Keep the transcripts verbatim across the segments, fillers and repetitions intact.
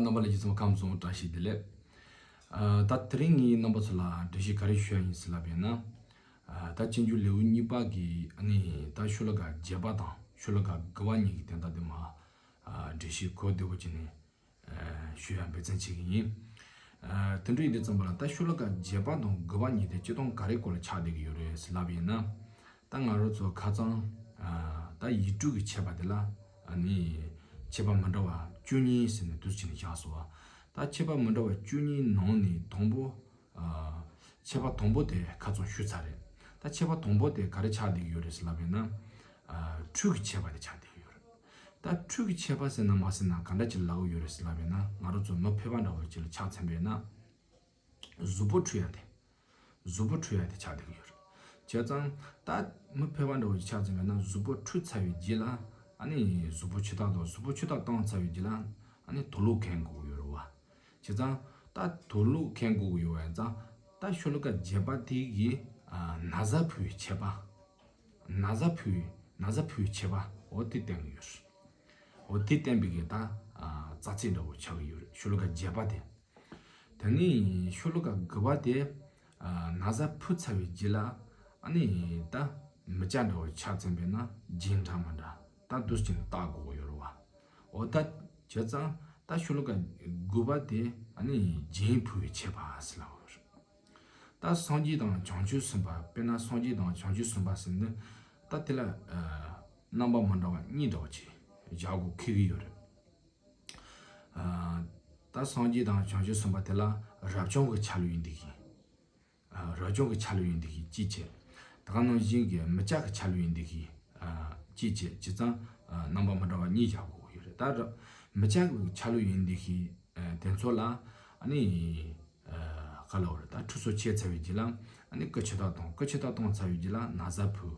རྣམ་པ་ལྷན་རྒྱས་ཚང་མ་ཁམས་བཟང་། བཀྲ་ཤིས་བདེ་ལེགས། ཨ། ད་དེ་རིང་ངས་རྣམ་པ་ཚོ་ལ་འགྲེལ་བཤད་ག་རེ་ཞུ་ཡ་ཡིན་ཟེར་ལབ་པ་ཡིན་ན། ཨ། ད་སྤྱོད་འཇུག་ལེའུ་གཉིས་པ་གི་ཨ་ནི་ད་ཤོ་ལོ་ཀ་བརྒྱད་པ་དང་ཤོ་ལོ་ཀ་དགུ་པ་གཉིས་ཀྱི་དོན་དག་དེ་མར། ཨ། འགྲེལ་བཤད་གོ་བདེ་པོ་བྱས་ནས། ཨ། ཞུ་ཡ་འབད་བརྩོན་བྱེད་ཀྱི་ཡིན། ཨ། དེ་འདྲ་ཡིན་དུས་ཙམ་པ་ལ་ད་ཤོ་ལོ་ཀ་བརྒྱད་པ་དང་དགུ་པ་གཉིས་དེ་སྤྱིར་བཏང་ག་རེ་སྐོར་ལ་ཆགས་བསྡད་ཀྱི་ཡོད་རེད་ཟེར་ལབ་པ་ཡིན་ན། ད་ང་རང་ཚོ་ཁ་སང་། ཨ། ད་ཡིག་འབྲུ་གི་ཆད་པ་དེ་ལ་ཨ་ནི་ཆད་པ་མི་འདྲ་བ་བཅུ་གཉིས་ཟེར་ནས་དུས་ཆེན་བཞག་སོང་བ། ད་ཆད་པ་མི་འདྲ་བ་བཅུ་གཉིས་ནང་ནས་དང་པོ། ཨ། ཆད་པ་དང་པོ་དེ་ཁ་སང་ཞུས་ཚར་རེད། ད་ཆད་པ་དང་པོ་དེ་ག་རེ་ཆགས་བསྡད་ཀྱི་ཡོད་རེད་ཟེར་ལབ་པ་ཡིན་ན། ཨ། འཁྲུལ་གྱི་ཆད་པ་དེ་ཆགས་བསྡད་ཀྱི་ཡོད་རེད། ད་འཁྲུལ་གྱི་ཆད་པ་ཟེར་ན་མ་ཟེར་ན་ག་འདྲ་ཅིག་ལབ་ཀྱི་ཡོད་རེད་ཟེར་ལབ་པ་ཡིན་ན། ང་རང་ཚོ་མི་ཕལ་པ་འདྲ་བོ་ཅིག་ལ་ཆ་མཚོན་པ་ཡིན་ན། གཟུགས་པོ་འཁྲུལ་ཡ་དེ། གཟུགས་པོ་འཁྲུལ་ཡ་དེ་ཆགས་བསྡད་ཀྱི་ཡོད་རེད། བྱས་ཙང་ད་མི་ཕལ་པ་འདྲ་བོ་ཅིག་ཆ་མཚོན་པ་ཡིན་ན། གཟུགས་པོ་འཁྲུད་ཚར་བའི་རྗེས་ལ་ཨ་ནི་གཟུགས་པོ་ཕྱི་ཐག་དང་། གཟུགས་པོ་ཕྱི་ཐག་བཏང་ཚར་བའི་རྗེས་ལ་ཨ་ནི་དུག་ལོག་འཁེན་དགོས་ཀྱི་ཡོད་རེད་བ། བྱས་ཙང་ད་དུག་ལོག་འཁེན་དགོས་ཀྱི་ཡོད་པ་ཡིན་ཙང་། ད་ཤོ་ལོ་ཀ་བརྒྱད་པ་དེ་གི། ཨ། ན་བཟའ་ཕུད་པའི་ཆད་པ། ན་བཟའ་ཕུད། ན་བཟའ་ཕུད་པའི་ཆད་པ། འོ་དེ་བསྟན་གྱི་ཡོད་རེད། འོ་དེ་བསྟན་པའི་གི་ད། ཨ། རྩ་ཚིག་འདྲ་བོ་ཆགས་ཀྱི་ཡོད་རེད། ཤོ་ལོ་ཀ་བརྒྱད་པ་དེ། དེ་ནས་ཤོ་ལོ་ཀ་དགུ་པ་དེ། ཨ། ན་བཟའ་ཕུད་ཚར་བའི་རྗེས་ལ་ཨ་ནི་ད་མི་སྐྱ་འདྲ་བོ་ཆ་མཚོན་པ་ཡིན་ན་རྒྱན་འདྲ་མི་འདྲ་ད་འདུག་སེ་བཏགས་དགོས་ཀྱི་ཡོད་རེད་བ། འོ་ད་བྱས་ཙང་ད་ཤོ་ལོ་ཀ་དགུ་པ་དེ་ཨ་ནི་རྒྱན་ཕུད་པའི་ཆད་པ་ཟེར་ལབ་ཀྱི་ཡོད་རེད། ད་སངས་རྒྱས་དང་བྱང་ཆུབ་སེམས་དཔའ། དཔེར་ན་སངས་རྒྱས་དང་བྱང་ཆུབ་སེམས་དཔའ་ཟེར་ནི་ད་དེ་ལ། ཨ། རྣམ་པ་མི་འདྲ་བ་གཉིས་འདྲ་བོ་ཅིག་བཞག་དགོས་འཁེལ་གྱི་ཡོད་རེད། ཨ། ད་སངས་རྒྱས་དང་བྱང་ཆུབ་སེམས་དཔའ་དེ་ལ་རབ་བྱུང་གི་ཆ་ལུགས་ཡིན་བསྡད་ཀྱི། ཨ། རབ་བྱུང་གི་ཆ་ལུགས་ཡིན་བསྡད་ཀྱི་གཅིག་བྱས། དེ་ག་ནང་བཞིན་གྱི་མི་སྐྱ་གི་ཆ་ལུགས་ཡིན་བསྡད་ཀྱི། ཨ། གཅིག་བྱས། བྱས་ཙང་། ཨ། རྣམ་པ་མི་འདྲ་བ་གཉིས་བཞག་དགོས་ཀྱི་ཡོད་རེད། ད་ར། མི་སྐྱ་གི་ཆ་ལུགས་ཡིན་བསྡད་ཀྱི། ཨ། དེ་ཚོ་ལ་ཨ་ནི། ཨ། ག་ལབ་དགོས་རེད། ད་ཁྲུས་གསོལ་བྱས་ཚར་བའི་རྗེས་ལ་ཨ་ནི་སྐུ་ཕྱི་ཐག་བཏང་། སྐུ་ཕྱི་ཐག་བཏང་ཚར་བའི་རྗེས་ལ་ན་བཟའ་ཕུད།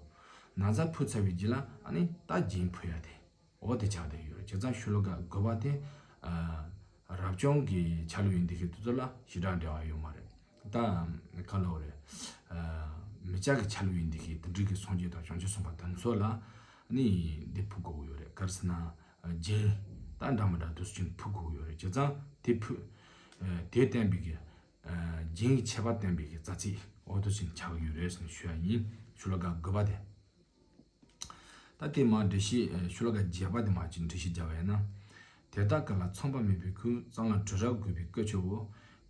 ན་བཟའ་ཕུད་ཚར་བའི་རྗེས་ལ་ཨ་ནི་ད་རྒྱན་ཕུད་ཡ་དེ། འོ་དེ་ཆགས་བསྡད་ཡོད་རེད། བྱས་ཙང་ཤོ་ལོ་ཀ་དགུ་པ་དེ། ཨ། རབ་བྱུང་གི་ཆ་ལུགས་ཡིན་བསྡད་ཀྱི་དེ་ཚོ་ལ་ཞེ་དྲག་འབྲེལ་བ་ཡོད་མ་རེད། ད་ག་ལབ་དགོས་རེད། ཨ། མི་སྐྱ་གི་ཆ་ལུགས་ཡིན་བསྡད་ཀྱི་དེ་འདྲ་གི་སངས་རྒྱས་དང་བྱང་ཆུབ་སེམས་དཔའ་དེ་ཚོ་ལ་ནི་འདི་ཕུད་དགོས་ཀྱི་ཡོད་རེད། ག་རེ་ཟེར་ན། རྒྱན་ད་འདྲ་མི་འདྲ་དུས་ཆེན་ཕུད་དགོས་ཀྱི་ཡོད་རེད། བྱས་ཙང་དེ་ཕུད། ཨ། དེ་བསྟན་པའི་གི། ཨ། རྒྱན་གྱི་ཆད་པ་བསྟན་པའི་གི་རྩ་ཚིག་འོ་དུས་ཆེན་ཆགས་ཀྱི་ཡོད་རེད་ཟེར་ནས་ཞུ་ཡ་ཡིན། ཤོ་ལོ་ཀ་དགུ་པ་དེ། ད་དེ་མར་འགྲེལ་བཤད། ཨ། ཤོ་ལོ་ཀ་བརྒྱད་པ་དེ་མར་ཅིག་འགྲེལ་བཤད་རྒྱབ་པ་ཡིན་ན། དེ་དག་གི་ལ་ཚངས་པ་མེད་པའི་ཁུར། གཙང་ལ་དྲི་རབ་བསྒོས་པའི་སྐུ་ཆུ་བོ།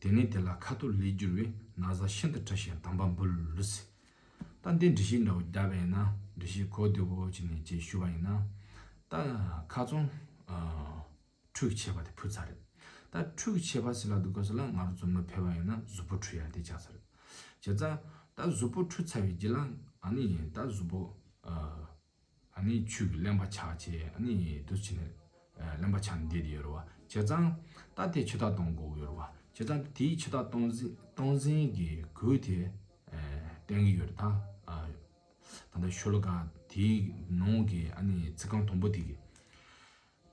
དེ་ནས་དེ་ལ་ཁ་དོག་ལེགས་བསྒྱུར་བའི། ན་བཟའ་ཤིན་ཏུ་དྲི་ཞིམ་དམ་པ་འབུལ། ད་འདི་འགྲེལ་བཤད་འདྲ་བོ་རྒྱབ་པ་ཡིན་ན། འགྲེལ་བཤད་གོ་བདེ་བོ་བྱས་ནས་ཅིག་ཞུ་བ་ཡིན་ན། ད་ཁ་སང་། ཨ། འཁྲུལ་གྱི་ཆད་པ་དེ་ཕུད་ཚར་རེད། ད་འཁྲུལ་གྱི་ཆད་པ་ཟེར་ལབ་དུས་སྐབས་སུ་ལ་ང་རང་ཚོ་མི་ཕལ་པ་ཡིན་ན་གཟུགས་པོ་འཁྲུད་ཡ་དེ་ཆགས་ཚར་རེད། བྱས་ཙང་ད་གཟུགས་པོ་འཁྲུད་ཚར་བའི་རྗེས་ལ་ཨ་ནི་ད་གཟུགས་པོ། ཨ། ཨ་ནི་ཆུ་གིས་རློན་པ་ཆགས་བྱས། ཨ་ནི་དུས་ཆེན་ནས། ཨ། རློན་པ་ཆགས་ནས་བསྡད་དེ་ཡོད་རེད་བ། བྱས་ཙང་ད་དེ་ཕྱི་ཐག་གཏོང་དགོས་ཡོད་རེད་བ། བྱས་ཙང་དེའི་ཕྱི་ཐག་གཏོང་ཟིན། གཏོང་ཟིན་གྱི་གོས་དེ། ཨ། བསྟན་གྱི་ཡོད་རེད་ད། ཨ། ད་ལྟ་ཤོ་ལོ་ཀ་དེའི་ནང་གི་ཨ་ནི་ཚིག་རྐང་དང་པོ་དེ་གི།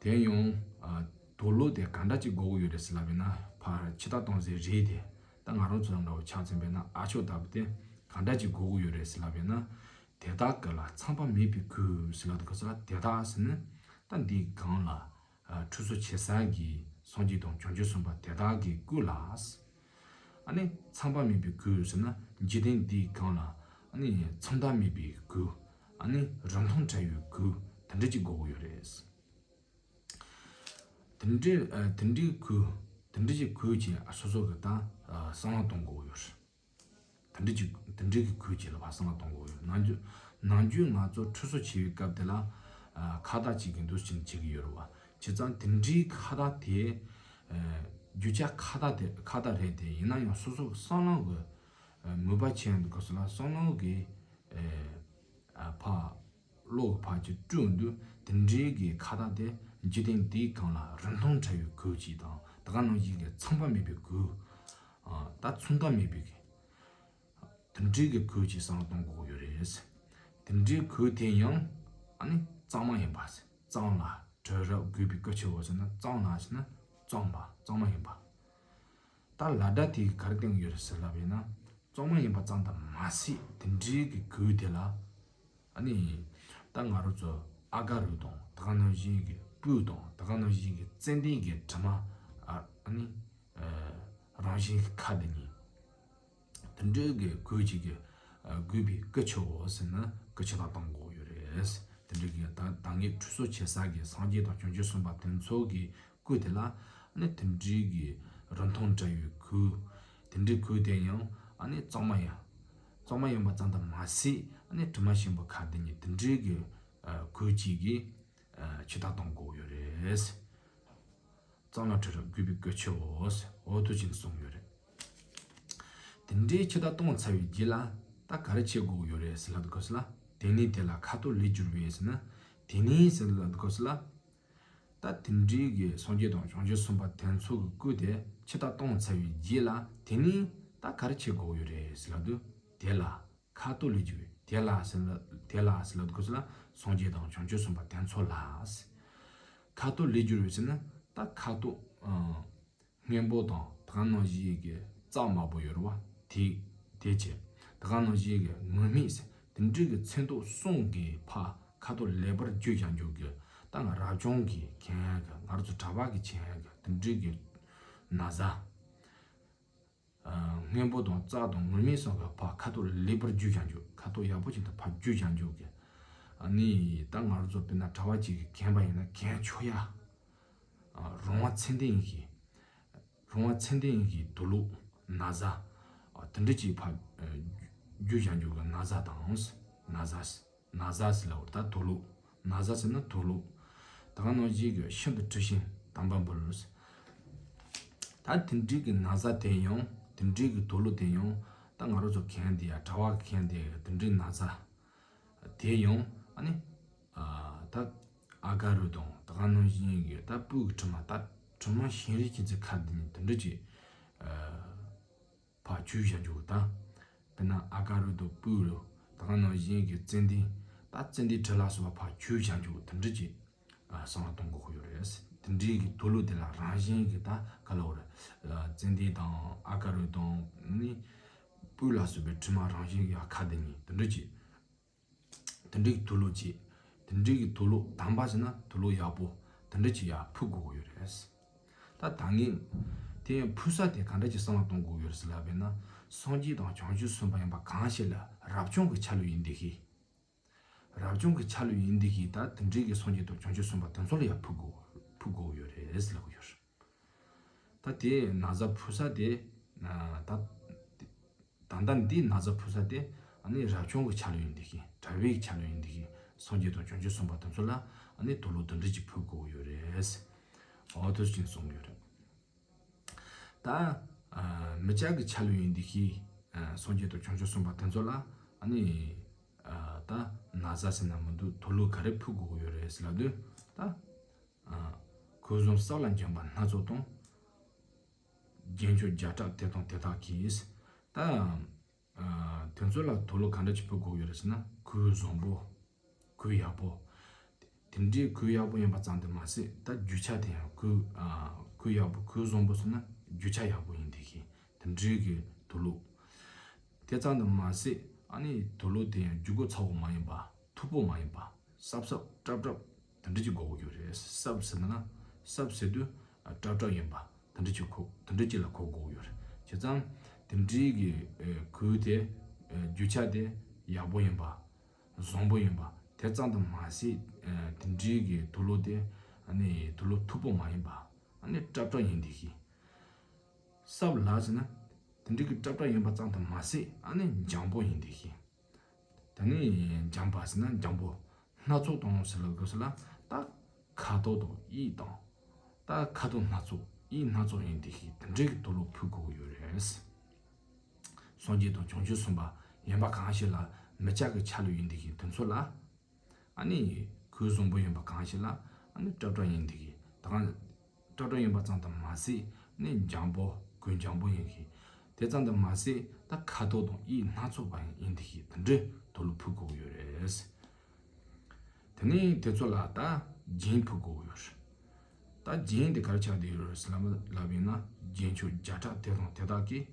དེ་ཡང་། ཨ། དུག་ལོག་དེ་ག་འདྲ་ཅིག་དགོས་ཀྱི་ཡོད་རེད་ཟེར་ལབ་པ་ཡིན་ན། ཕར་ཕྱི་ཐག་གཏོང་ཟེར་རེད་དེ། ད་ང་རང་ཚོ་རང་འདྲ་བོ་ཆ་མཚོན་པ་ཡིན་ན་ཨ་མཆོག་ལྟ་བུ་དེ་ག་འདྲ་ཅིག་དགོས་ཀྱི་ཡོད་རེད་ཟེར་ལབ་པ་ཡིན་ན། དེ་དག་གི་ལ་ཚངས་པ་མེད་པའི་ཁུར་ཟེར་ལབ་དུས་སྐབས་སུ་ལ་དེ་དག་ཟེར་ནི། ད་འདིའི་སྒང་ལ། ཨ། འཁྲུལ་སོ་ཆེ་ས་གི་སངས་རྒྱས་དང་བྱང་ཆུབ་སེམས་དཔའ་དེ་དག་གི་སྐུ་ལ། ཨ་ནི་ཚངས་པ་མེད་པའི་ཁུར་ཟེར་ན་འཇིག་རྟེན་འདིའི་སྒང་ལ་ཨ་ནི་ཚངས་མདངས་མེད་པའི་ཁུར། ཨ་ནི་རིན་ཐང་བྲལ་བའི་ཁུར་དེ་འདྲ་ཅིག་དགོས་ཀྱི་ཡོད་རེད། དེ་འདྲའི། ཨ། དེ་འདྲའི་ཁུར། དེ་འདྲ་ཅིག་ཁུར་ཅིག་སོ་སོ་གི་ད། ཨ། བསམ་བློ་གཏོང་དགོས་ཀྱི་ཡོད་རེད། དེ་འདྲ་ཅིག་དེ་འདྲའི་གི་ཁུར་ཅིག་ལ་ཕར་བསམ་བློ་གཏོང་དགོས་ཡོད། ནམ་རྒྱུན། ནམ་རྒྱུན་ང་ཚོ་འཁྲུལ་སོ་ཆེ་བའི་སྐབས་དེ་ལ། ཨ། ཁ་བཏགས་ཅིག་གི་འདུག་སེ་བྱེད་ཀྱི་ཡོད་རེད་བ། བྱས་ཙང་དེ་འདྲའི་ཁ་བཏགས་དེ། ཨ། རྒྱུ་ཆ་ཁ་བཏགས་དེ་ཁ་བཏགས་རེད་དེ། ཡིན་ན་ཡང་སོ་སོ་གི་བསམ་བློ་གི། ཨ། མོས་པ་ཆེ་ཡོང་དུས་སྐབས་སུ་ལ་བསམ་བློ་གི། ཨ། ཕར། བློ་གི་ཕར་ཅིག་སྤྲོས་དུས་དེ་འདྲའི་གི་ཁ་བཏགས་དེ་འཇིག་རྟེན་འདིའི་སྒང་ལ་རིན་ཐང་བྲལ་བའི་ཁུར་ཅིག་དང་། དེ་ག་ནང་བཞིན་གྱི་ཚངས་པ་མེད་པའི་ཁུར། ཨ། ད་ཚོང་རྟགས་མེད་པའི་གི། དེ་འདྲའི་གི་ཁུར་ཅིག་བསམ་བློ་གཏོང་དགོས་ཀྱི་ཡོད་རེད། དེ་འདྲའི་ཁུར་དེ་ཡང་ཨ་ནི་གཙང་མ་ཡིན་པ་ཟེར། གཙང་ལ་དྲི་རབ་བསྒོས་པའི་སྐུ་ཆུ་བོ་ཟེར་ན། གཙང་ལ་ཟེར་ན་གཙང་པ། གཙང་མ་ཡིན་པ། ད་ལ་བརྡ་དེ་ག་རེ་བསྟན་གྱི་ཡོད་རེད་ཟེར་ལབ་པ་ཡིན་ན། གཙང་མ་ཡིན་པ་ཙམ་དུ་མ་ཟད། དེ་འདྲའི་གི་ཁུར་དེ་ལ་ཨ་ནི་ད་ང་རང་ཚོ་ཨ་ག་རུ་དང་། དེ་ག་ནང་བཞིན་གྱི་སྤོས་དང་། དེ་ག་ནང་བཞིན་གྱི་ཙན་དན་གྱི་དྲི་མ། ཨ་ནི་རང་བཞིན་གྱི་ཁ་དེ་ཉིད། དེ་འདྲའི་གི་གོས་ཅིག་གི་དགོས་པའི་སྐུ་ཆེ་བོ་ཟེར་ན་སྐུ་ཆེ་ཐག་གཏོང་དགོས་ཡོད་རེད། དེ་འདྲའི་གི་ད་ད་ངས་ཁྲུས་གསོལ་བྱེད་ས་གི་སངས་རྒྱས་དང་བྱང་ཆུབ་སེམས་དཔའ་དེ་ཚོ་གི་སྐུ་དེ་ལ་ཨ་ནི་དེ་འདྲའི་གི་རིན་ཐང་བྲལ་བའི་གོས། དེ་འདྲའི་གོས་དེ་ཡང་ཨ་ནི་གཙང་མ་ཡང་གཙང་མ་ཡིན་པ་ཙམ་དུ་མ་ཟད་ཨ་ནི་དྲི་མ་ཞིམ་པོ་ཁ་དེ་ཉིད་དེ་འདྲའི་གི་གོས་ཅིག་གི་ཆེ་ཐག་གཏོང་དགོས་ཡོད་རེད། གཙང་ལ་བྲལ་བའི་གོས་པའི་སྐུ་ཆེ་བོ། འོ་དུ་ཅིག་གསུངས་ཡོད་རེད། དེ་འདྲའི་ཆེ་ཐག་གཏོང་ཚར་བའི་རྗེས་ལ་ད་ག་རེ་བྱེད་དགོས་ཡོད་རེད་ཟེར་ལབ་དུས་སྐབས་སུ་ལ། དེ་ནས་དེ་ལ་ཁ་དོག་ལེགས་བསྒྱུར་བས་ཟེར་ན། དེ་ནས་ཟེར་ལབ་དུས་སྐབས་སུ་ལ། ད་དེ་འདྲའི་གི་སངས་རྒྱས་དང་བྱང་ཆུབ་སེམས་དཔའ་དེ་ཚོ་གི་སྐུ་དེ་ཆེ་ཐག་གཏོང་ཚར་བའི་རྗེས་ལ་དེ་ནས་ད་ག་རེ་བྱེད་དགོས་ཡོད་རེད་ཟེར་ལབ་དུས། དེ་ལ་ཁ་དོག་ལེགས་བསྒྱུར་བས། དེ་ལ་ཟེར་ལ་དེ་ལ་ཟེར་ལབ་དུས་སྐབས་སུ་ལ་སངས་རྒྱས་དང་བྱང་ཆུབ་སེམས་དཔའ་དེ་ཚོ་ལ། ཁ་དོག་ལེགས་བསྒྱུར་བས་ཟེར་ན་ད་ཁ་དོག་ཨ་སྔོན་པོ་དང་དེ་ག་ནང་བཞིན་གྱི་གཙང་མ་པོ་ཡོད་རེད་བ། དེ་དེ་བྱས། དེ་ག་ནང་བཞིན་གྱི་ངུར་སྨྲིག་ཟེར་དེ་འདྲའི་གི་ཚོན་མདོག་གསུམ་གྱི་ཕར་ཁ་དོག་ལེགས་པར་བསྒྱུར་བཞག་རྒྱུ་གི་ད་ང་རབ་བྱུང་གི་མཁྱེན་ཡག་གི་ང་རང་ཚོ་གྲྭ་པ་གི་མཁྱེན་ཡག་གི་དེ་འདྲའི་གི་ན་བཟའ། ཨ་སྔོན་པོ་དང་གཙང་དང་ངུར་སྨྲིག་སོགས་ཀྱི་ཕར་ཁ་དོག་ལེགས་པར་བསྒྱུར་བཞག་རྒྱུ། ཁ་དོག་ཡག་པོ་ཅིག་ཏུ་ཕར་བསྒྱུར་བཞག་རྒྱུ་གི། ཨ་ནི་ད་ང་རང་ཚོ་དཔེར་ན་གྲྭ་པ་ཅིག་གིས་གྱོན་པ་ཡིན་ན་གྱོན་ཆོག་ཡ། ཨ་རོང་བ་ཚེ་བརྟན་གྱི། རོང་བ་ཚེ་བརྟན་གྱི་དུག་ལོག་ན་བཟའ། ཨ་དེ་འདྲ་ཅིག་ཕར་ཨ་བསྒྱུར་བཞག་རྒྱུ་གི་ན་བཟའ་དང་། ན་བཟའ། ན་བཟའ་ཟེར་ལབ་པ་ད་དུག་ལོག་ན་བཟའ་ཟེར་ན་དུག་ལོག་ད་ག་ནང་བཞིན་གྱི་ཤིན་ཏུ་དྲི་ཞིམ་དམ་པ་འབུལ། ད་དེ་འདྲའི་གི་ན་བཟའ་དེ་ཡང་དེ་འདྲའི་གི་དུག་ལོག་དེ་ཡང་ད་ང་རང་ཚོ་གྱོན་དེ་ཡ་གྲྭ་པ་གི་གྱོན་དེ་ཡ་དེ་འདྲའི་ན་བཟའ་དེ་ཡང་ཨ་ནི་ཨ་ད་ཨ་ག་རུ་དང་ད་ག་ནང་བཞིན་གྱི་ད་སྤོས་ཀྱི་དྲི་མ་ད་དྲི་མ་ཞིམ་རལ་གྱི་ཚིག་ཁ་དེ་ནི་དེ་འདྲ་ཅིག་ཨ། ཕར་བསྒྱུར་བཞག་རྒྱུ་དང་། དཔེར་ན་ཨ་ག་རུ་དང་སྤོས་རུ་ད་ག་ནང་བཞིན་གྱི་ཙན་དན། ད་ཙན་དན་དྲི་ལ་སོགས་པ་ཕར་བསྒྱུར་བཞག་རྒྱུ་དེ་འདྲ་ཅིག་ཨ་བསམ་བློ་གཏོང་དགོས་ཀྱི་ཡོད་རེད། དེ་འདྲའི་གི་དུག་ལོག་དེ་ལ་རང་བཞིན་གྱི་ད་ག་ལབ་དགོས་རེད། ཙན་དན་དང་ཨ་ག་རུ་དང་ནི་སྤོས་ལ་སོགས་པའི་དྲི་མ་རང་བཞིན་གྱི་ཡ་ཁ་དེ་ཉིད་དེ་འདྲ་ཅིག་དེ་འདྲའི་དུག་ལོག་ཅིག་དེ་འདྲའི་གི་དུག་ལོག་དམ་པ་ཟེར་ན་དུག་ལོག་ཡག་པོ་དེ་འདྲ་ཅིག་ཡར་ཕུལ་དགོས་ཀྱི་ཡོད་རེད། ད་ད་ངས་དེ་ཡང་ཕུལ་ས་དེ་ག་འདྲ་ཅིག་བསམ་བློ་གཏོང་དགོས་ཀྱི་ཡོད་རེད་ཟེར་ལབ་པས་ན། སངས་རྒྱས་དང་བྱང་ཆུབ་སེམས་དཔའ་ཡིན་པ་གང་ཞིག་ལ་རབ་བྱུང་གི་ཆ་ལུགས་ཡིན་དེ་ཤེས། རབ་བྱུང་གི་ཆ་ལུགས་ཡིན་དེ་ཤེས། ད་དེ་འདྲའི་གི་སངས་རྒྱས་དང་བྱང་ཆུབ་སེམས་དཔའ་དེ་ཚོ་ལ་ཡང་ཕུལ་དགོས་ཕུལ་དགོས་ཀྱི་ཡོད་རེད་ཟེར་ལབ་ཀྱི་ཡོད་རེད། ད་དེ་ན་བཟའ་ཕུལ་ས་དེ་ད། ད་ལྟ་འདི་ན་བཟའ་ཕུལ་ས་དེ་ཨ་ནི་རབ་བྱུང་གི་ཆ་ལུགས་ཡིན་དེ་ཤེས། གྲྭ་པའི་ཆ་ལུགས་ཡིན་དེ་ཤེས། སངས་རྒྱས་དང་བྱང་ཆུབ་སེམས་དཔའ་དེ་ཚོ་ལ་ཨ་ནི་དུག་ལོག་དེ་འདྲ་ཅིག་ཕུལ་དགོས་ཡོད་རེད། འོ་དེ་ཅིག་གསུངས་ཡོད་རེད། ད་ཨ་མི་སྐྱ་གི་ཆ་ལུགས་ཡིན་དེ་ཤེས། ཨ་སངས་རྒྱས་དང་བྱང་ཆུབ་སེམས་དཔའ་དེ་ཚོ་ལ་ཨ་ནི་ཨ་ད་ན་བཟའ་ཟེར་ན་མི་འདུག་དུག་ལོག་ག་རེ་ཕུལ་དགོས་ཡོད་རེད་ཟེར་ལབ་དུས་ད། ཨ་གོས་བཟང་སྲབ་ལ་འཇམ་པ་སྣ་ཚོགས་དང་། རྒྱན་མཆོག་བརྒྱ་ཕྲག་དེ་དང་དེ་དག་གིས། ད་ཨ་དེ་ཚོ་ལ་དུག་ལོག་ག་འདྲ་ཅིག་ཕུལ་དགོས་ཡོད་རེད་ཟེར་ན། གོས་བཟང་པོ། གོས་ཡག་པོ། དེ་འདྲའི་གོས་ཡག་པོ་ཡིན་པ་ཙམ་དུ་མ་ཟད་ད་རྒྱུ་ཆ་དེ་ཡང་གོས་ཨ་གོས་ཡག་པོ་གོས་བཟང་པོ་ཟེར་ན་རྒྱུ་ཆ་ཡག་པོ་ཡིན་དེ་ཤེས། དེ་འདྲའི་གི་དུག་ལོག་དེ་ཙམ་དུ་མ་ཟད་ཨ་ནི་དུག་ལོག་དེ་ཡང་རྒྱུ་གོ་ཚ་བོ་མ་ཡིན་པ། མཐུག་པོ་མ་ཡིན་པ། སྲབ་སྲབ་སྲབ་སྲབ་དེ་འདྲ་ཅིག་དགོས་ཀྱི་ཡོད་རེད། སྲབ་ཟེར་ན་སྲབ་ཟེར་དུས་སྲབ་སྲབ་ཡིན་པ་དེ་འདྲ་ཅིག་གོ་དེ་འདྲ་ཅིག་ལ་གོ་དགོས་ཀྱི་ཡོད་རེད། བྱས་ཙང་དེ་འདྲའི་གི་ཨེ་གོས་དེ་ཨེ་རྒྱུ་ཆ་དེ་ཡག་པོ་ཡིན་པ། བཟང་པོ་ཡིན་པ། དེ་ཙམ་དུ་མ་ཟད་ཨེ་དེ་འདྲའི་གི་དུག་ལོག་དེ་ཨ་ནི་དུག་ལོག་མཐུག་པོ་མ་ཡིན་པ། ཨ་ནི་སྲབ་སྲབ་ཡིན་དེ་ཤེས། སྲབ་ལ་ཟེར་ན་དེ་འདྲའི་གི་སྲབ་སྲབ་ཡིན་པ་ཙམ་དུ་མ་ཟད་ཨ་ནི་འཇམ་པོ་ཡིན་དེ་ཤེས། དེ་ནས་འཇམ་པ་ཟེར་ན་འཇམ་པོ། སྣ་ཚོགས་དང་ཟེར་ལབ་དགོས་ཟེར་ལ་ད་ཁ་དོག་དང་དབྱིབས་དང་། ད་ཁ་དོག་སྣ་ཚོགས་དབྱིབས་སྣ་ཚོགས་ཡིན་དེ་ཤེས། དེ་འདྲའི་གི་དུག་ལོག་ཕུལ་དགོས་ཀྱི་ཡོད་རེད། སངས་རྒྱས་དང་བྱང་ཆུབ་སེམས་དཔའ་ཡིན་པ་གང་ཞིག་ལ་མི་སྐྱ་གི་ཆ་ལུགས་ཡིན་དེ་ཤེས། དེ་ཚོ་ལ། ཨ་ནི་གོས་བཟང་པོ་ཡིན་པ་གང་ཞིག་ལ་ཨ་ནི་སྲབ་སྲབ་ཡིན་དེ་ཤེས། ད་གང་སྲབ་སྲབ་ཡིན་པ་ཙམ་དུ་མ་ཟད་ནི་འཇམ་པོ་གོས་འཇམ་པོ་ཡིན་ཤེས། དེ་ཙམ་དུ་མ་ཟད་ད་ཁ་དོག་དང་དབྱིབས་སྣ་ཚོགས་པ་ཡིན་དེ་ཤེས། དེ་འདྲའི་དུག་ལོག་ཕུལ་དགོས་ཀྱི་ཡོད་རེད། དེ་ནས་དེ་ཚོ་ལ་ད་རྒྱན་ཕུལ་དགོས་ཀྱི་ཡོད་རེད། ད་རྒྱན་དེ་ག་རེ་ཆགས་བསྡད་ཡོད་རེད་ཟེར་ལབ་ལབ་ཡིན་ན། རྒྱན་མཆོག་བརྒྱ་ཕྲག་དེ་དང་དེ་དག་གིས།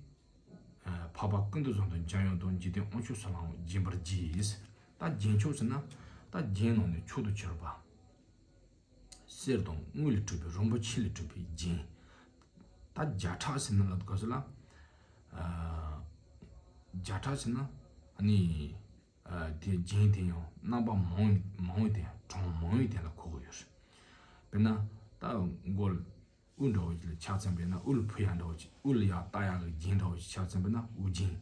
འཕགས་པ་ཀུན་ཏུ་བཟང་དང་འཇམ་དབྱངས་དང་། འཇིག་རྟེན་དབང་ཕྱུག་ཚོ་ལའང་བརྒྱན་པར་བགྱི། ད་རྒྱན་མཆོག་ཟེར་ན་ད་རྒྱན་ནང་ནས་མཆོག་ཏུ་གྱུར་པ། གསེར་དང་དངུལ་ལས་གྲུབ་པའི་རིན་པོ་ཆེ་ལས་གྲུབ་པའི་རྒྱན། ད་བརྒྱ་ཕྲག་ཟེར་ན་ལབ་དགོས་ཟེར་ལ། ཨ་བརྒྱ་ཕྲག་ཟེར་ན་ཨ་ནི་ཨ་དེ་རྒྱན་དེ་ཡང་རྣམ་པ་མང་བའི་མང་བའི་དེ་གྲངས་མང་བའི་དེ་ལ་གོ་གི་ཡོད་རེད། དཔེར་ན་ད་མགོ་ལ་དབུ་འདྲ་བོ་ཅིག་ལ་ཆ་མཚོན་པས་ན། དབུ་ལ་ཕུད་ཡག་འདྲ་བོ་ཅིག་དབུ་ལ་ཡར་བཏགས་ཡག་གི་རྒྱན་འདྲ་བོ་ཅིག་ཆ་མཚོན་པས་ན་དབུ་རྒྱན།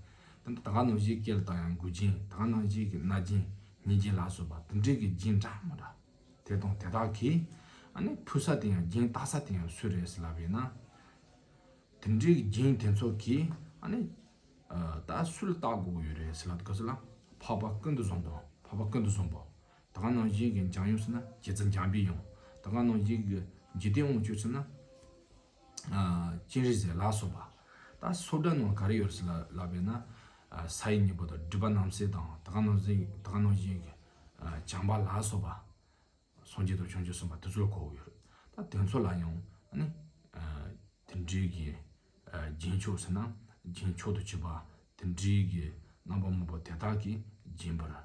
ད་ད་ག་ནང་བཞིན་སྐེ་ལ་བཏགས་ཡག་མགུལ་རྒྱན། ད་ག་ནང་བཞིན་གྱི་སྣ་རྒྱན། སྙིང་རྒྱན་ལ་སོགས་པ་དེ་འདྲའི་གི་རྒྱན་འདྲ་མི་འདྲ་དེ་དང་དེ་དག་གིས་ཨ་ནི་ཕུད་ས་དེ་ཡང་རྒྱན་བཏགས་ས་དེ་ཡང་སུ་རེད་ཟེར་ལབ་པས་ན། དེ་འདྲའི་རྒྱན་དེ་ཚོ་གིས་ཨ་ནི་ཨ་ད་སུ་ལ་བཏགས་དགོས་ཡོད་རེད་ཟེར་ལབ་དུས་སྐབས་སུ་ལ། འཕགས་པ་ཀུན་ཏུ་བཟང་པོ། འཕགས་པ་ཀུན་ཏུ་བཟང་པོ། ད་ག་ནང་བཞིན་གྱི་འཇམ་དབྱངས་ཟེར་ན་རྗེ་བཙུན་འཇམ་པའི་དབྱངས། ད་ག་ནང་བཞིན་གྱི་འཇིག་རྟེན་དབང་ཕྱུག་ཟེར་ན་ཨ་སྤྱན་རས་གཟིགས་ལ་སོགས་པ། ད་སོ་སྒྲ་ནང་ག་རེ་ཡོད་ཟེར་ལབ་པས་ན། ཨ་ས་ཡི་སྙིང་པོ་དང་སྒྲིབ་པ་རྣམ་སེལ་དང་། ད་ག་ནང་བཞིན་ད་ག་ནང་བཞིན་གྱི་ཨ་བྱམས་པ་ལ་སོགས་པ། སངས་རྒྱས་དང་བྱང་ཆུབ་སེམས་དཔའ་དེ་ཚོ་ལ་གོ་གི་ཡོད་རེད། ད་དེ་ཚོ་ལ་ཡང་ཨ་ནི་ཨ་དེ་འདྲའི་གི་ཨ་རྒྱན་མཆོག་ཟེར་ན་རྒྱན་མཆོག་ཏུ་གྱུར་པ་དེ་འདྲའི་གི་རྣམ་པ་མང་པོ་དེ་དག་གིས་བརྒྱན་པར་ཨ་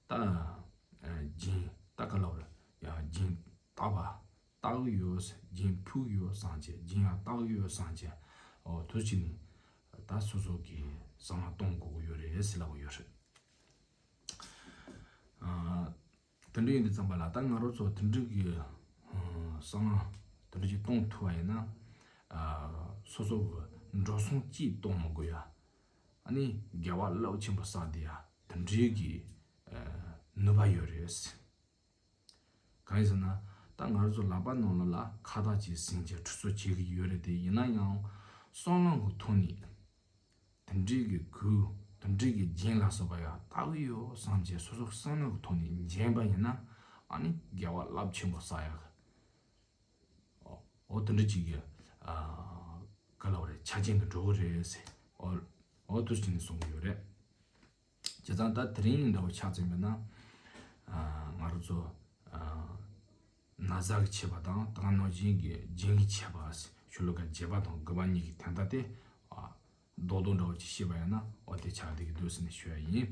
ད་ཨ་རྒྱན་ད་ག་ལབ་རེད། ཡང་རྒྱན་བཏགས་པ་བཏགས་ཡོད། རྒྱན་ཕུལ་ཡོད་བསམ་བྱས། རྒྱན་ཡང་བཏགས་ཡོད་བསམ་བྱས། འོ་དུ་ཅི་ནི་ད་སོ་སོ་གི་བསམ་བློ་གཏོང་དགོས་ཀྱི་ཡོད་རེད་ཟེར་ལབ་ཀྱི་ཡོད་རེད། ཨ་དེ་འདྲ་ཡིན་དུས་ཙམ་པ་ལ་ད་ང་རང་ཚོ་དེ་འདྲ་གི་ཨ་བསམ་བློ་དེ་འདྲ་ཅིག་གཏོང་ཐུབ་པ་ཡིན་ན། ཨ་སོ་སོ་གི་འགྲོ་སོང་ཅིག་གཏོང་མི་དགོས་ཡ། ཨ་ནི་དགེ་བ་རླབས་ཆེན་པོ་བསགས་བསྡད་ཡ་དེ་འདྲའི་གི་ཨ་ནུས་པ་ཡོད་རེད། གང་ཡིན་ཟེར་ན། ད་ང་རང་ཚོ་ལག་པ་ནང་ལོགས་ལ་ཁ་བཏགས་ཅིག་ཟིན་བྱས་ཁྲུས་གསོལ་བྱེད་ཀྱི་ཡོད་རེད་དེ། ཡིན་ན་ཡང་བསམ་བློ་གི་ཐོག་ནས་དེ་འདྲའི་གི་གུ་དེ་འདྲའི་གི་རྒྱན་ལ་སོགས་པ་ཡང་བཏགས་ཀྱི་ཡོད་བསམ་བྱས་སོ་སོ་བསམ་བློ་གི་ཐོག་ནས་འཇོན་པ་ཡིན་ན། ཨ་ནི་དགེ་བ་རླབས་ཆེན་པོ་བསགས་ཡག་གི་འོ་འོ་དེ་འདྲ་ཅིག་གི་ཨ་ག་ལབ་རེད། ཆ་རྐྱེན་དུ་འགྲོ་གི་རེད་ཟེར། འོ་འོ་དེ་འདྲ་ཅིག་ནས་གསུང་གི་ཡོད་རེད། བྱས་ཙང་ད་དེ་རིང་འདྲ་བོ་ཆ་མཚོན་པས་ན། ཨ་ང་རང་ཚོ་ཨ་ན་བཟའ་གི་ཆད་པ་དང་། ད་ག་ནང་བཞིན་གྱི་རྒྱན་གྱི་ཆད་པ། ཤོ་ལོ་ཀ་བརྒྱད་པ་དང་དགུ་པ་གཉིས་ཀྱི་དོན་དག་དེ་ཨ་རྡོག་རྡོག་འདྲ་བོ་ཅིག་ཤེས་པ་ཡིན་ན། འོ་དེ་ཆགས་བསྡད་ཀྱི་འདུག་ཟེར་ནས་ཞུ་ཡ་ཡིན།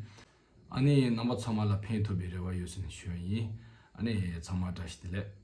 ཨ་ནི་རྣམ་པ་ཚང་མ་ལ་ཕན་ཐོགས་པའི་རེ་བ་ཡོད་ཟེར་ནས་ཞུ་ཡ་ཡིན། ཨ་ནི་ཚང་མ་བཀྲ་ཤིས་བདེ་ལེགས།